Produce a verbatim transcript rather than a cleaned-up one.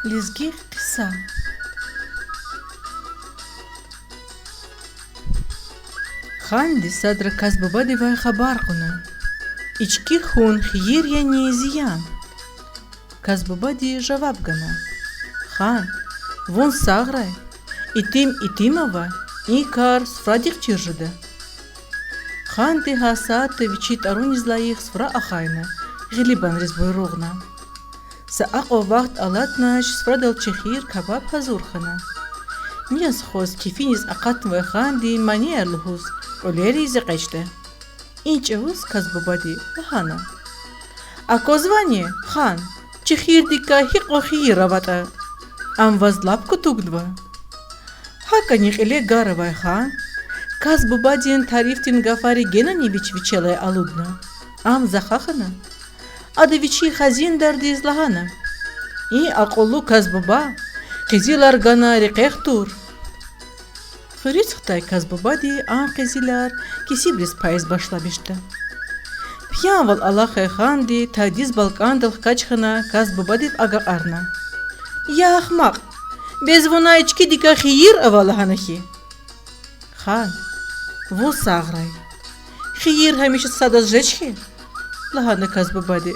Лезги кьиса. Ханди садра Каз бубадивай хабар кьуна: Ички хьун хийир яни зиян? Каз бубади жаваб гана: Хан, вун сагърай, итим итим ава, и кар суфрадихъ чир жеда. Ханди гьа сятда вичи тӀаруниз лайих суфра ахъайна, гъилибанриз буйругъна. Са акьван вахт алатнач, суфрадал чехир, кабаб гьазур хьана. Нез-хъваз кефиниз акъатнавай ханди манияр лугьуз, кьуьлер ийиз экъечӀда. И чӀавуз Каз бубади лагьана: Аквазвани, хан, чехирдикай гьикьван хийир аватӀа? Ам ваз лап кутугнава. ГьакӀани кьиле гар авай хан Каз бубадин тарифдин гафари генани вич вичелай алудна. Ам захъ хьана. Ада вичин хаздардиз лагьана: И акьуллу Каз буба къизилар гана рекье хтур. Хуьруьз хтай Каз бубади а къизилар кесибриз пайиз башламишда. Пиянвал алахьай ханди тадиз балкӀандал хкаж хьана Каз бубадив агакьарна: Я ахмакь, бес вуна ичкидикай хийир ава лагьана хьи? Хан, вун сагърай. Хийир гьамиша садаз жеч хьи? лагьана Каз бубади.